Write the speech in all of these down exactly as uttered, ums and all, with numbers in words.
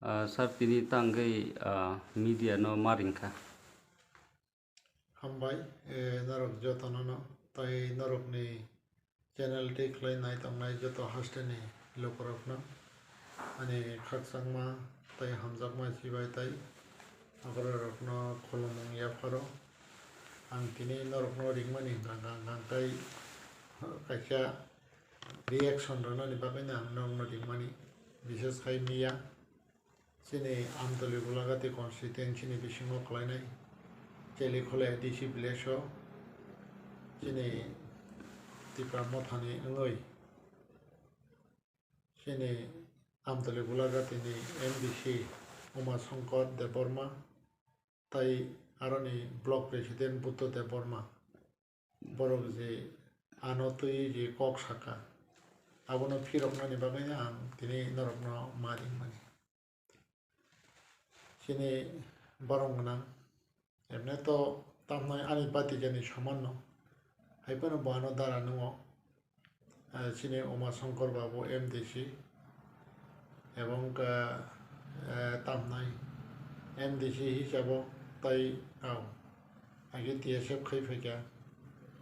Ah, sir, tini tangwi, ah, media no ma ringkha. Hambai, eh, norok jotono no, tai norokni channel twi khlai nai tongnai joto hasteni lukurokno ani khakchangma tai hamjakma chibai tai aborokno khulumung yapharo. Ang tini norokno ringmani hwnkha hwnkha hwnkha tai kaisa reaction rwnani bagwino ang norokno ringmani, bishes khai miya. Chini Amtoli Golagati constituency ni bisingo kwlainai Chelikhole A D C village o chini Tipra Mothani wngwi chini Amtoli Golagati ni M D C Uma Shankar Debbarma tai aroni block president Buddha Debbarma borok je ano twi je kok saka, abono phiroknani bagwi ang tini norokno ma ringmani. Chini borok gwnang, emne to tamnai ani bati jani soman no, hai phano bo ano dara nungo. Eh, chini Uma Shankar Babu M D C, ebong khe, eh, tamnai M D C hisabo tai, oh, age T S F khai phaikha,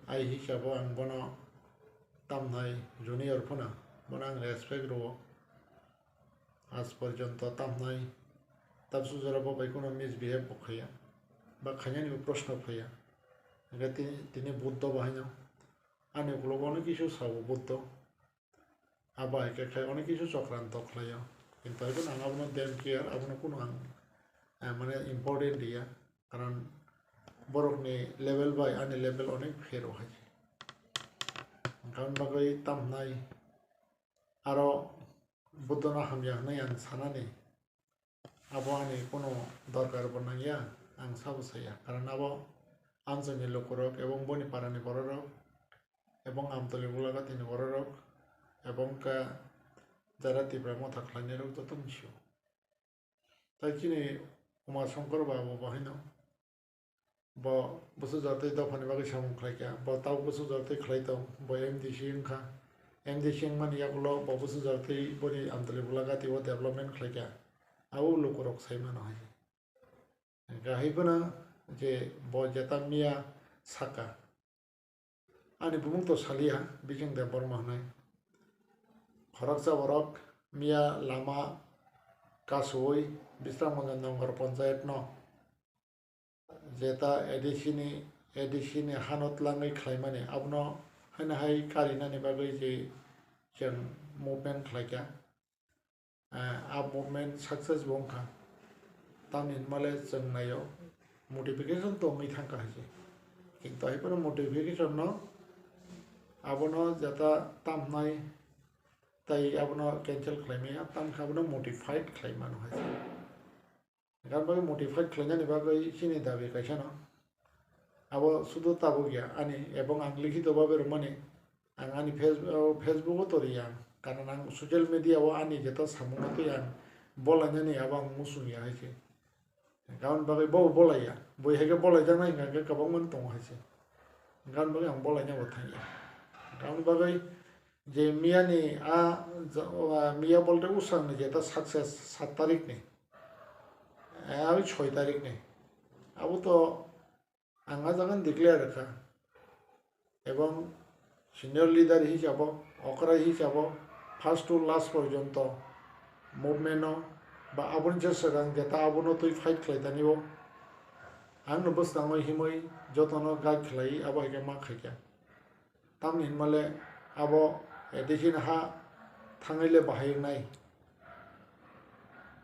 ai hisabo ang bono tamnai junior phano, bono ang respect rwo. Aaj porjonto tamnai tabsu jora bo bai kheno misbehave bo khaiya, ba khainani bo proshno phaiya. Hingkhe tini, tini Buddho bo haino ani ukologo onek kisu sao Buddho. Abo hai khe khai onek kisu chokranto khlaio. Kintu hai phano ang abono don't care, abono kunu ang, eh, mane important riya. Karon borokni level bai ani level onek phero hai. Hingkhe aboni bagwi tamnai aro Buddhono hamya hwnwi ang sanani, abo ani kunu dorkar bo nangya, ang sabo saya, karon abo amchaini lukurok ebong boni parani bororok ebong Amtoli Golagati ni bororok ebong khe jara Tipra Motha khlainairok jotono sio. Tai chini Uma Shankar Babu bo haino bo bwswk jatwi dophani bagwi samung khlaikha, bo tabuk bwswk jatwi khlai tong, bo M D C wngkha, M D C wngmani yagulo bo bwswk jatwi boni Amtali Bulagati o development khlaikha, abo lukurok sai mano hai. Hwnkhe hai phano je bo jeta miya saka, ani bumung to saliya, Bijing Debbarma hwnwi. Khoroksa borok miya lama kasowi Bisramganj Nongor Ponchayat no jeta A D C ni, A D C ni hano tlangwi khlaimani, abono haino hai karinani bagwi je chwng movement khlaikha. Ah, a movement success bo wngkha. Tamni hwnmale chwng naio, modification to wngwi thangkha hai se. Kintu hai phano modification no abono jeta tamnai tai abono cancel khlai maya, tamkhe abono modified khlai mano hai se. Gan bagwi modified khlainani bagwi chini dabi kaisa no. Abo sudu tabuk ya ani, ebong ang likhito babe rwmani, ang ani Face-, o, Facebook o tori ang, karon ang social media o ani jeto samung no twi ang bolainani abo ang muchung ya hai se. Gan bagwi bo bolai ya, bui hai khe bolai jaknai hwnkha khe kwbangma tongo hai se. Gan bagwi ang bolaina bo thang ya. Gan bagwi je miya ni a, ja-, o, a, miya bolte usang ni jeta success sat tarik ni, eh, abi soi tarik ni, abo to ang a jaga declare kha, ebong senior leader hisabo, okra hisabo, first to last porjonto movement no ba aboni je swkang jeta abono twi fight khlai tani bo, ang no bwskango himwi jotono guide khlai abo hai khe ma khai kha. Tamni hinmale abo A D C ni ha thangwi le bahai wngnai.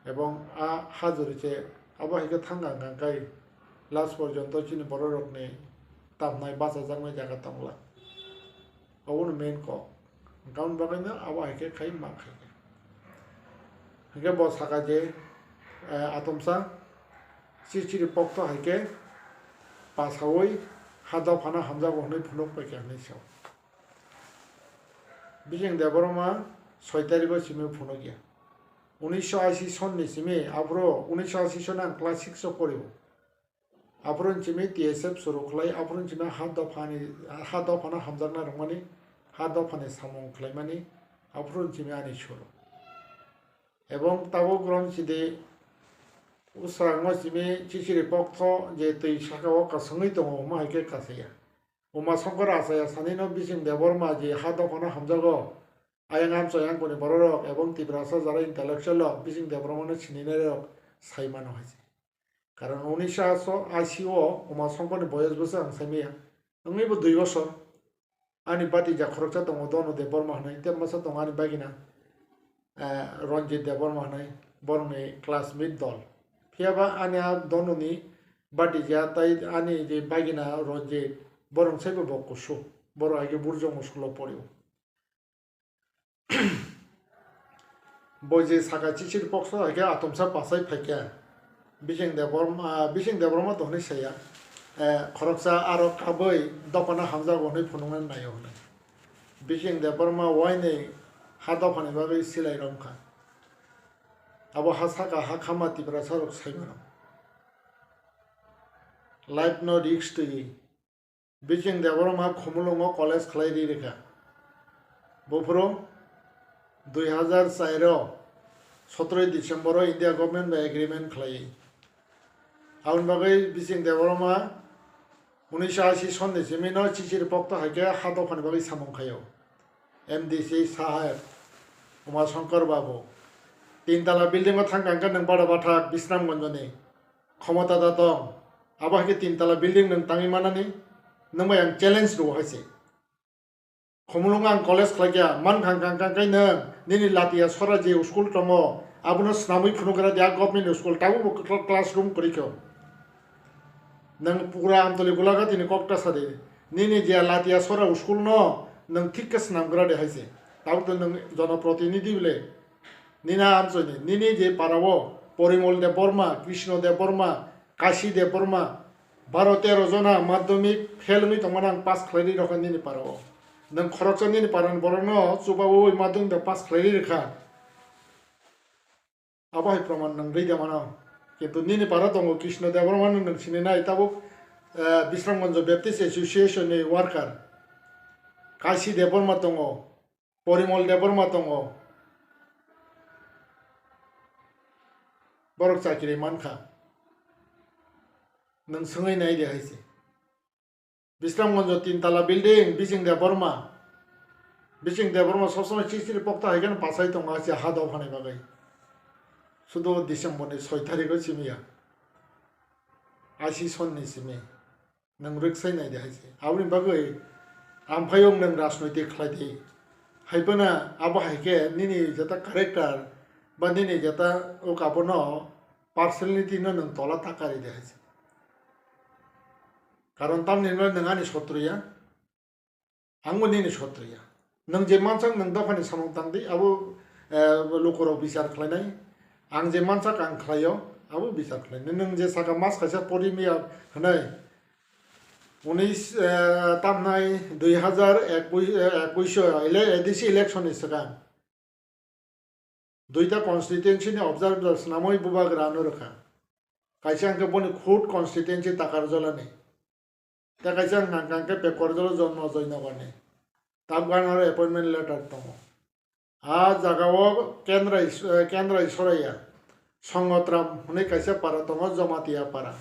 Ebong a ha jori se abo hai khe thang kha hwnkha khe last porjonto chini bororokni tamnai bachajaknai jaga tongla. Obono main kok. Hwnkha hwn bagwino abo hai khe khai ma khai khe. Hwnkhe bo saka je, eh, atomsa chichiri pokto hai khe pasaui ha dophano hamjago hwnwi phunuk paikha hwnwi sao. Bijing Debbarma soi tarikgo simi phunukya. Unisho ashi sonni simi aphuru unisho ashi sonni ang class six o poriwo. Aphuru simi T S F suru khlai, aphuru simi ha dophani, ha dophano hamjakna rwmani, ha dophani samung khlaimani, aphuru simi ani suru. Ebong tabuk rom sidi usrango simi chichiri poktho je twi saka o kasungwi tongo, omo hai khe kasaya. Uma Shankar achaya sanino Bising Debbarma je ha dophano hamjago, ayang amchoi angkoni bororok ebong Tiprasa jara intellectual rok Bising Debbarmano sininairok sai mano hai se. Karon unisho ashi o Uma Shankarni boyos bwswk ang sai maya, wngwi bo dui bosor. Ani bati ja khoroksa tongo Donu Debbarma hwnwi, tei masa tongo ani bagina, eh, Ranjit Debbarma hwnwi, borokni classmate dol. Phiyaba ani a Donuni bati ja tai ani je bagina Ranjit, borok saibo bo kusu, borok hai khe Burjong school o porio. Bo je saka chichiri pokso hai khe atomsa pasai phai khe Bising Debbarma, Bising Debbarma to hwnwi saya, eh, khoroksa aro kabui dophano hamjago hwnwi phunuknani naio hwnwi. Bising Debbarma uaini ha dophani bagwi silai romkha. Abo ha saka ha khama Tiprasa rok sai mano. Life no risk twiwi. Bising Debbarma Khumulwngo college khlai ri rikha. Buphuru dui hazar char o sotroi December o India government bai agreement khlaiwi. Aboni bagwi Bising Debbarma unisho ashi sonni simi no chichiri pokto hai khe ha dophani bagwi samung khaio. M D C saheb, Uma Shankar Babu, tin tala building o thang kang khe nwng bada bathak Bisramganj ni khomota da tong, abo hai khe tin tala building nwng tangwi manani, nwng bai ang challenge rwo hai se. Khumulwng ang college khlai kha, man khang khang khang khe nwng nini Latia Sora je school tongo, abono swnamwi phunugra dia government school, tabuk bo cl-, classroom kwrwi kho. Nwng pura Amtoli Gulaghati ni kok ta sa di. Nini je Latia Sora school no nwng thik khe swnamgra de hai se. Tabuk to nwng jonoprotinidhi bile. Nini amchoi ni, nini je para o Porimol Debbarma, Krishna Debbarma, Kashi Debbarma, baro tero jona madhyamik fail wngwi tongmani ang pass khlai ri rokha nini para o. Nwng khoroksa nini para ni borok no chubaui madhyamik da pass khlai ri rikha. Abo hai proman nwng rwi da mano. Kintu nini para tongo Krishna Debbarma no nwng sini nai tabuk, eh, Bisramganj Baptist Association ni worker. Kashi Debbarma tongo, Porimol Debbarma tongo. Borok chakiri mankha. Nwng swngwi nai di hai se. Bisramganjo tin tala building, Bising Debbarma. Bising Debbarma sob somoi chichiri pokta hai khe pasai tongo, achi ha dophani bagwi. Sudo December ni soi tarikh o simi ya. Ashi son ni simi. Nwng rwksai nai di hai se. Aboni bagwi amphaiyung nwng rajnoitik khlai di. Hai phano abo hai khe nini jeta character ba nini jeta o kabono personality no nwng tola ta kari di hai se. Karon tamni hwnba nwng ani sotru ya, angbo nini sotru ya. Nwng je mansak nwng dophani samung tang di, abo, eh, lukurok bichar khlainai. Ang je mansak ang khlaio, abo bichar khlainai. Nwng je saka mas kaisa pori miya hwnwi, unis, eh, tamnai dui hazar ekush, eh, ekush o ele-, A D C election ni swkang. Duita constituency ni observer swnamwi bubagra ano rwkha. Kaisa hwnkhe boni khud constituency Takarjala ni. Tei kaisa hwnkha hwnkhe Pekorjala Jonmo Joynagar ni. Tabuk ano aro appointment letter tongo. A jaga o Kendra Is-, eh, Kendra Isoraya, Songotram hwnwi kaisa para tongo, Jamatia para.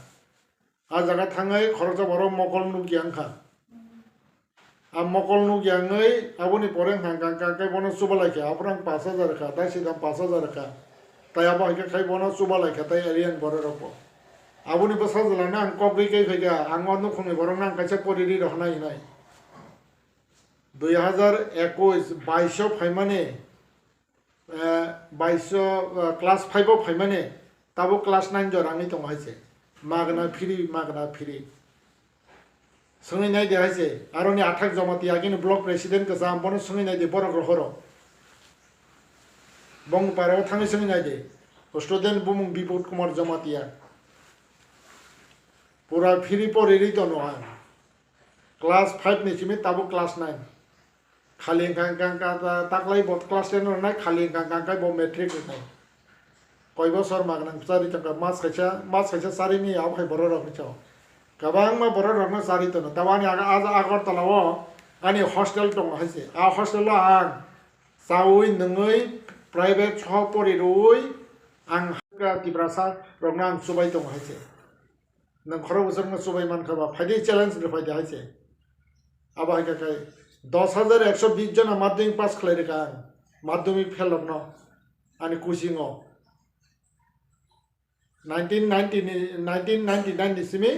A jaga thangwi khoroksa borok mokol nukya wngkha. A mokol nukya wngwi aboni pore hwnkha hwnkha khe bono chubalai kha, aphuru ang pash hajar kha, daisi dam pash hajar kha. Tai abo hai khe khai bono chubalai kha, tai alien borok rokbo. Aboni bwsa jwlano ang kok ri kai phaikha, ang o nukhungni borokno ang kaisa pori ri rohornai hinai. Dui hazar ekush bais o phaimani, eh, bais o, eh, class five o phaimani, tabuk class nine jora wngwi tongo hai se. Magna free, magna free. Swngwi nai di hai se. Aroni athak Jamatia agini block president kwcham, bono swngwi nai di, borok rohoro. Bongpara o thangwi swngwi nai di. Student bumung Bipul Kumar Jamatia. Pura free pori ri tono ang. Class five ni simi tabuk class nine. Khali hwnkha hwnkha hwnkha ta-, taklai bo class ten rwnai, khali hwnkha hwnkha hwnkha bo matric rwnai. Koi bosor magna chari tongkha, mas kaisa, mas kaisa chari ni abo hai borok rok ni chao. Kwbangma borok rok no chari tono. Tabo ani aga, aga, Agartala o ani hostel tongo hai se. A hostel o ang chaui nungui Private soho pori rwui ang hakha Tiprasa rokno ang chubai tongo hai se. Nwng khorok bwswkno chubai mankha ba, phaidi challenge rw phaidi hai se. Abo hai khe kai dos hajar ekso bis jona madhyamik pass khlai rwkha ang, madhyamik fail rokno ani coaching o. Nineteen ninety ni, nineteen ninety nine ni simi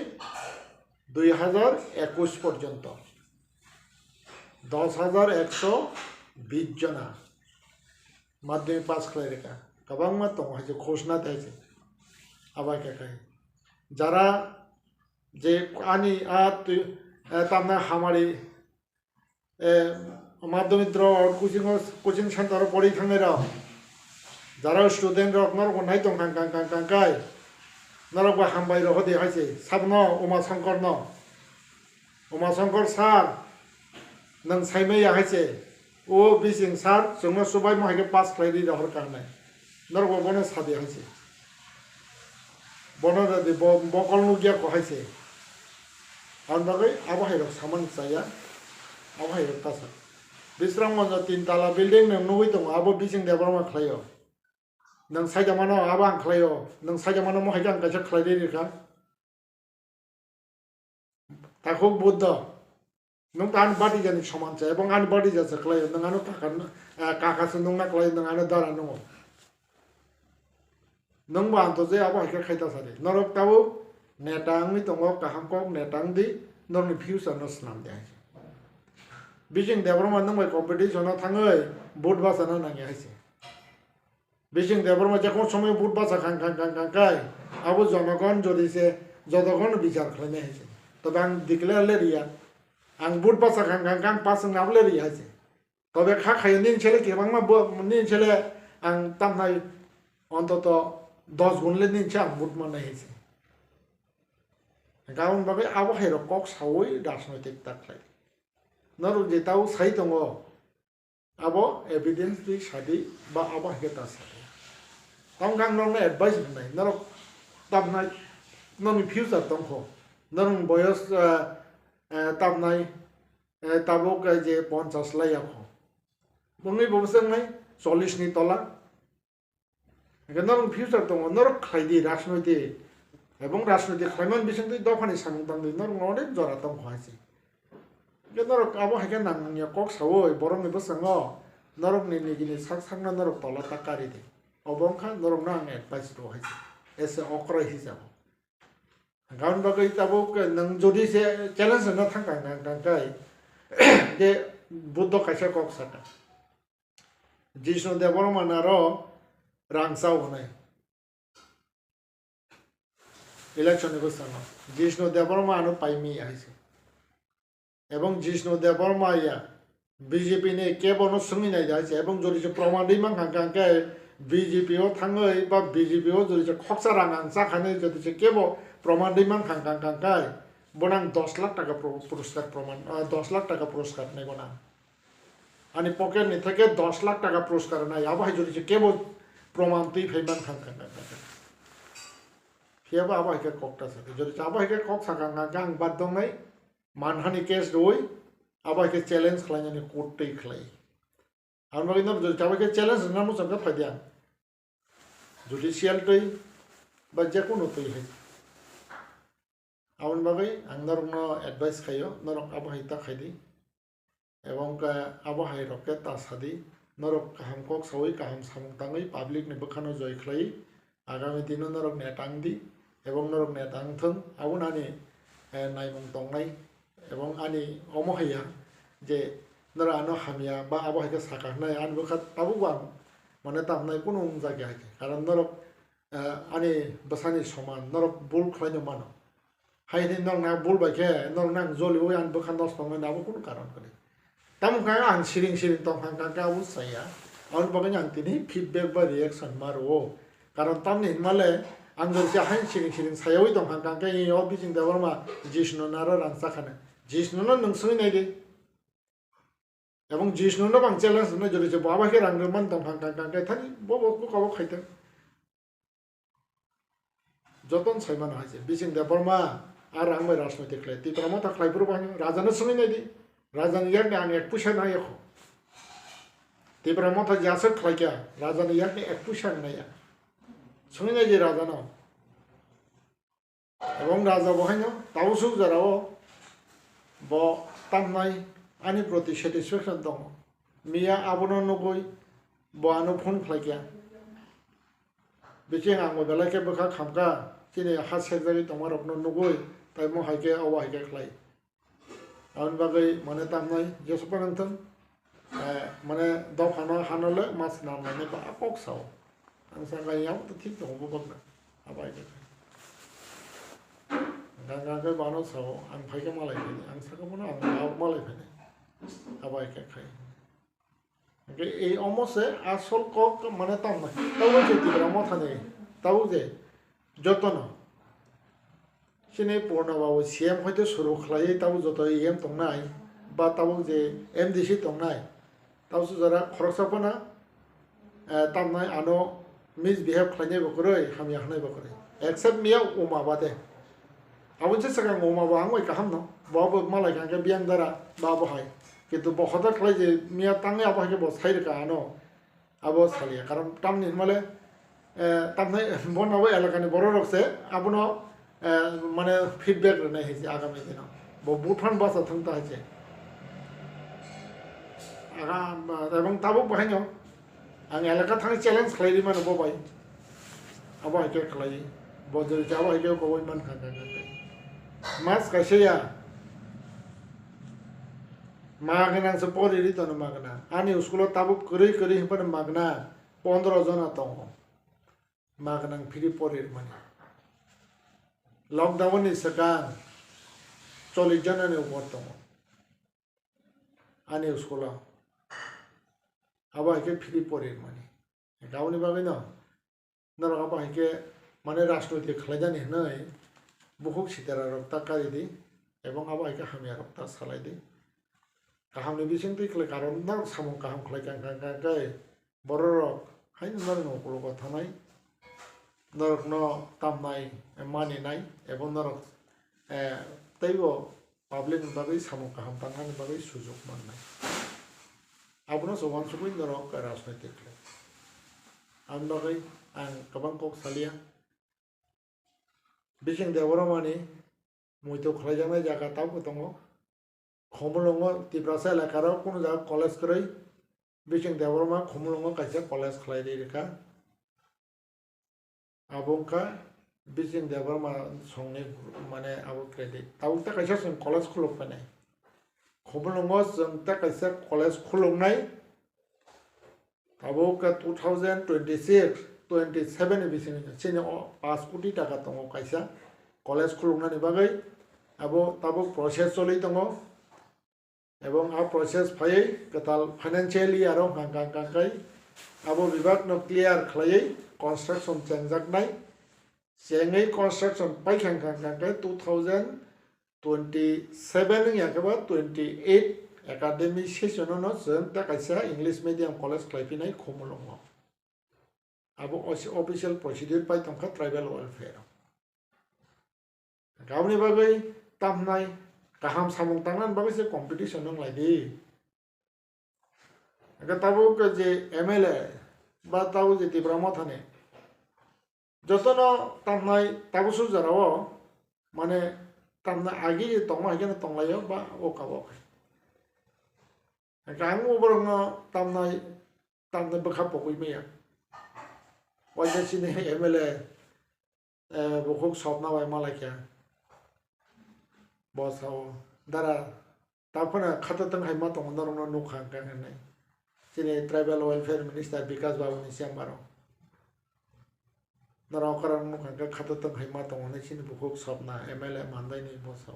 dui hajar ekwis porjonto dos hajar ekso bis jona madhyamik pass khlai rwkha. Kwbangma tongo hai se, khosna tei se. Abo hai khe kai. Jara je ani a twi, eh, tamna hamari, eh, madhyamik rok coaching o, coaching center o pori thangnai rok, jara student rok norok bo nai tong kang kang kang kang kai, norok bo hambai rok hodi hai se, sabno Uma Shankar no, Uma Shankar sir, nwng saimaya hai se, o bising sir, chwngno chubaimo hai khe pass khlai di rohor kha hinai. Norok bo bono sadi hai se. Bono rwdi, bo, bokol nukya ko hai se. Ang bagwi abo hai rok samani chaya. Abo hai rok ta sa. Bisram Ganjo tin tala building nwng nugwi tongo, abo bising Debbarma khlaio. Nwng saida mano abo ang khlaio. Nwng saida mano mo hai khe ang kaisa khlai di rikha. Takhuk Buddha, nwng ta ani bati jani soman se, ebong ani bati jasa khlaio, nwng ano kaka, eh, kaka se nungna khlaio, nwng ano dara nungo. Nwng bo anto je abo hai khe khai ta sadi. Norok tabuk neta wngwi tongo, kaham kok neta wng di, norokni future no swnam di hai. Bising Debbarma nwng bai competition o thangwi vote bachana nangya hai se. Bising Debbarma je kono somoi vote bacha khang khang khang khang khai, abo jonogon jodi se jotogon bichar khlainai hai se. Tobe ang declare le riya. Ang vote bacha khang khang khang pass wngna abo le riya hai se. Tobe kha khayo nini sele kebangma bo, nini sele ang tamnai ontoto dos gun le nini se ang vote mannai hai se. Gabon bagwi abo hai rok kok sawi rajnoitik ta khlai. Norok je tao sai tongo, abo evidence twi sadi ba abo hai khe ta sadi. Tamo khe ang norokno advice rwnai, norok tabnai, norokni future tongkho, norokni boyos, eh, eh, tabnai, eh, tabuk, eh, je ponchas lai yakho. Bongni bo bwswk wngnai chollish ni tola. Hingke norok future tongo, norok khlai di rajnoitik, ebong rajnoitik khlaimani bisingtwi dophani samung tangdi, norok no onek jora tongkho hai se. Hingke norok abo hai khe nang nangya kok sawi borokni bwskango norokni nigini sak sakno norok tola ta kari di. Obo wngkha norokno ang advice rw hai se, ese okrai hisabo. Hingke aboni bagwi tabuk nwng jodi se challenge rwna thang kang kang kang kai, je Buddho kaisa kok saka. Jishnu Debbarma naro rang chao hwnwi. Election ni bwskango Jishnu Debbarma ano paimi hai se. Ebong Jishnu Debbarma ya B J P ni kebo no swngwi nai hai se. Ebong jodi se proman rwi mankha hwnkhe B J P o thangwi ba B J P o jodi se khoksa rang ang chakha hwnwi jodi se kebo proman rwi mankha hwnkhe bono ang dos lakh taka puru-, puruskar proman, ah, dos lakh taka puruskar nai bono ang. Ani pocket ni theke dos lakh taka puruskar nai, abo hai jodi se kebo proman twi phai man kha, kha, kha, kha, kha. Phiya bo abo hai khe kok ta sakha. Jodi se abo hai khe kok sakha, kha, kha, ang bad dong nai, manhani case rwui, abo hai khe challenge khlai nani court twi khlai. Ang bagwi no jodi se abo hai khe challenge rwna muchung khe phai di ang. Judicial twi ba je kono twi hai. Aboni bagwi ang norokno advice khaio, norok abo hai ta khai di. Ebong khe abo hai rok khe ta sa di, norok kaham kok saui kaham samung tangwi public ni bwkhano joi khlai, agami dino norok neta wng di, ebong norok neta wng thung, abo nani, eh, naimung tongnai, ebong ani omo hai ya je norok ano hamya ba abo hai khe sakha hwnai, ani bwkha tabukbo ang mane tamnai kunu wng jak ya hai khe, karon norok, eh, ani bwsani soman, norok bul khlai no mano. Hai hwnwi norok na bul bai khe, norok nang joli ui ang bwkha nosto wngnai abo kunu karon kwrwi. Tamo khe ang siring siring tong kha, kha, kha, abo chaya. Aboni bagwi ang tini feedback ba reaction ma rwo. Karon tamni hinma le ang jodi se hai siring siring sayaui tong kha, kha, kha, o Bijing Debbarma Jishnu naro rang chakhani. Jishnu no nwng swngwi nai di. Ebong Jishnu no bang challenge no jodi se bo abo khe rang rwmani tong kha, kha, kha, kha, thani bo bo kok abo khai thang. Joton sai mano hai se, Bijing Debbarma, a rang bai rajnoitik khlai, Tipra Motha khlai phuru bo haino, raja no swngwi nai di, raja ni yak ni ang ek puisa nang yakho. Tipra Motha je aswk khlaikha, rajani yakni ek puisa wngnaiya. Swngwi nai je rajano. Ebong raja bo haino tabuk swk jorao bo tamnai ani proti satisfaction tongo. Miya abono nugwi bo ano phone khlaikha. Biching ang bo belai khe bwkha khamkha, chini ha sekjagwi tongmarokno nugwi, tei mo hai khe obo hai khe khlai. Aboni bagwi mane tamnai Jesu panangthung, eh, mane dophano hano le mas namlainai ba kok sao. Ang sakha yang to thik tongo bubakna. Abai khe. Gang gang khe bano sao, ang phai khe malai phai, ang sakha bono ang malai phai. Abai khe khai. Hingke ei omo se asol kok mane tamo. Tabuk je Tipra Mothani, tabuk je jotono. Chini Purna Babu C M hoite suru khlaiwi tabuk joto E M tongnai, ba tabuk je M D C tongnai. Tabuk se jora khoroksa phano, eh, tamnai ano misbehave khlainai bo kwrwi, hamya hwnai bo kwrwi. Except miya Uma bade. Aboni se swkang Uma bo ang bai kaham no. Bo bo malai kha hingke biyang dara ba bo hai. Kintu bo hoda khlai je miya tangwi abo hai khe bo sai rwkha ano. Abo saliya. Karon tamni hinmale, eh, tamnai bo nabo elakani borok rok se abono, eh, mane feedback rwnai hai se agami dino. Bo buphang basa thung ta hai se. Aga, ebong tabuk bo haino. Ang elaka thang challenge khlai ri mano bo bai. Abo hai khe khlai. Bo jori abo hai khe koboi man kha kha kha. Mas kaisa ya. Magna se pori ri tono magna. Ani school o tabuk kwrwi kwrwi hwnphano magna pondro jona tongo. Magna free pori ri mani. Lockdown ni swkang chollish jona ni upor tongo. Ani school o. Abo hai khe free pori ri mani. Aboni bagwi no, norok abo hai khe mane rajnoitik khlaijani hwnwi bukhuk sitera rok ta kari di, ebong abo hai khe hamya rok ta salai di. Kaham ni bising twi khlai karon norok samung kaham khlai kha, kha, kha, khe borok rok haino norok ni ukulok o thanai, norok no tamnai, mani nai, ebong norok, eh, teibo public ni bagwi samung kaham tangnani bagwi sujuk mannai. Abono se uansugwi norok rajnoitik khlai. Aboni bagwi ang kwbang kok salia. Bising Debbarmani muitu khlaijaknai jaga tabuk tongo. Khumulwngo Tiprasa elakaro kunu jaga college kwrwi. Bising Debbarma Khumulwngo kaisa college khlai ri rwkha. Abo wngkha Bising Debbarma songni mane abo credit. Tabuk ta kaisa chwng college khuluk painai. Khumulwngo chwng ta kaisa college khuluknai. Tabuk khe two thousand twenty-six, twenty-seven ni bisingo chini o paanch koti taka tongo kaisa college khuluknani bagwi. Abo tabuk process choli tongo. Ebong a process phaiwi kwtal financial year o hwnka hwnka khe abo bibak no clear khlaiwi construction chengjaknai. Chengwi construction paikha hwnka hwnka khe two thousand twenty-seven wngya khe ba twenty-eight academic session o no chwng ta kaisa English medium college khlai phinai Khumulwngo. Abo osi-, official procedure pai tongkha tribal welfare o. Aboni bagwi tamnai kaham samung tangnani bagwi se competition wng lai di. Hwnkhe tabuk je M L A ba tabuk je Tipra Mothani jotono tamnai tabuk su jora o mane tamnai agi tongma hai kheno tonglaio ba o kabo. Hwnkhe ang bo borokno tamnai, tamnai bwkha pogwi maya. Waisa chini M L A, eh, bukhuk sopna bai malaikha. Bo sao, "Dara, ta phano khato tong hai ma tongo, norokno nukha," hwnka hwnwi. Chini Tribal Welfare Minister Bikash Babu ni chamber o. Norok kwrwng nukha khe khato tong hai ma tongo hinwi chini bukhuk sopna M L A mandaini bwsao.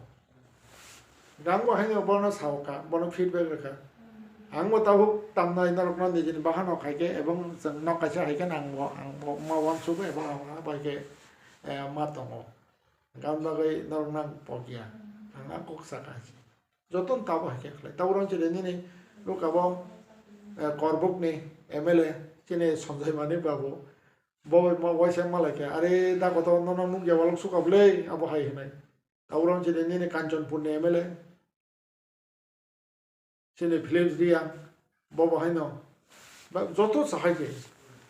Ang bo haino bono saokha, bono feedback rwkha. Ang bo tabuk tamnai norokno nijini bahanok hai khe ebong chwng nok kaisa hai khe nang bo, ang bo ma uansuk ebong ang bai khe, eh, ma tongo. Gan bagwi norokno ang pokya. Ang a kok sakha. Jotono tabuk hai khe khlai. Tabuk rang chini nini lukabo, eh, Korbuk ni M L A chini Sanjay Manik Babu. Bo bai ma waisa malai khe, "Are da kotor nono nukya walok suka bwle," abo hai hinai. Tabuk rang chini nini Kanchanpur ni M L A. Chini Philips Reang, bo bo haino. Ba joto sahai khe.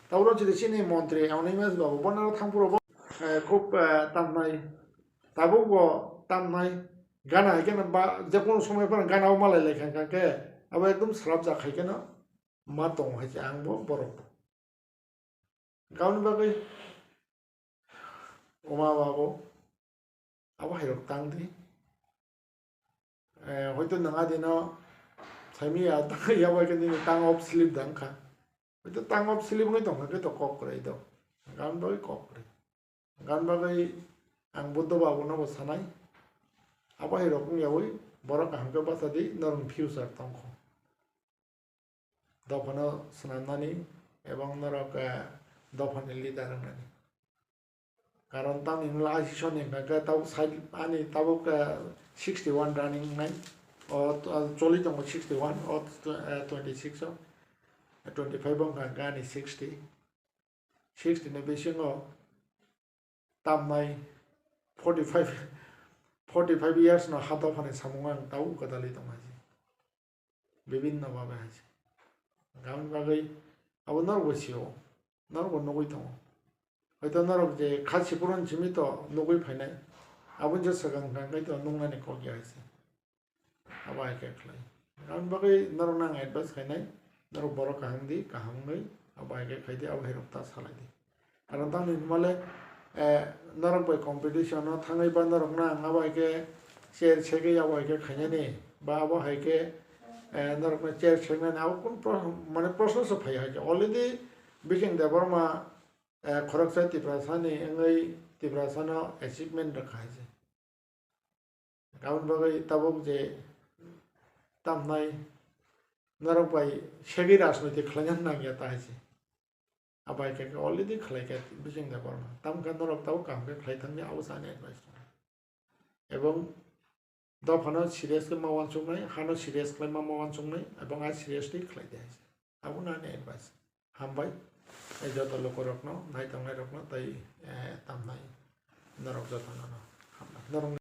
Tabuk jodi chini montri Animesh babu bo naro thangphuru bo, eh, khub, eh, tamnai. Tabuk bo tamnai. Gana hai khe ba je kono somoy phano gana o malai lai kha khe abo ekdom slap jak hai khe no ma tong hai khe ang bo borok. Gaboni bagwi oma babu abo hai rok tang di. Eh, hoito nang adi no saimi ya tang ya bai khe nini tang off slip da wngkha. Hoito tang off slip wngwi tongkha khe to kok kwrwi do. Gaboni bagwi kok kwrwi. Gaboni bagwi ang Buddho babu no bo sanai. Abo hai rok wngya wi borok kaham khe bacha di norok future tongkho. Dophano swnamnani ebong norok, eh, dophani leader wngnani. Karon tamni hwnla I C C ni hwnka khe tabuk side ani tabuk, eh, sixty one running wngnai. O, o choli tongo sixty one, o, eh, twenty six o, eh, twenty five o hwnka khe ani sixty. Sixty ni bisingo tamnai forty five, forty five years no ha dophani samung ang tabuk kwdali tong hai se. Bibinno babe hai se. Gaboni bagwi abo norok bo sio, norok bo nugwi tongo. Hoito norok je kha siphuru simi to nugwi phainai, aboni je swkang hwnka khe to nuknani kok ya hai se. Abo hai khe khlai. Aboni bagwi norokno ang advice khainai, norok borok kaham di, kaham wngwi, abo hai khe khai di, abo hai rok ta salai di. Karon tamni hwnmale, eh, norok bai competition o thangwi ba norokno ang abo hai khe chair segwi abo hai khe khainani, ba abo hai khe, eh, norokno chair segnani abo kunu pro-, mane proshno se phai hai khe. Already Bising Debbarma, eh, khoroksa Tiprasani wngwi Tiprasano achievement rwkha hai se. Aboni bagwi tabuk je tamnai norok bai segwi rajnoitik khlaina nangya ta hai se. Abo hai khe already khlai kha Bising Debbarma. Tamo khe norok tabuk kaham khe khlai thangya abo chani advice tongo. Ebong dophano serious khe ma uansuknai, hano serious khlai ma ma uansuknai, ebong a serious twi khlai di hai se. Abo no ani advice. Hambai. Tei joto lukurokno, nai tongnai rokno tei, eh, tamnai norok jotono no hambai. Norok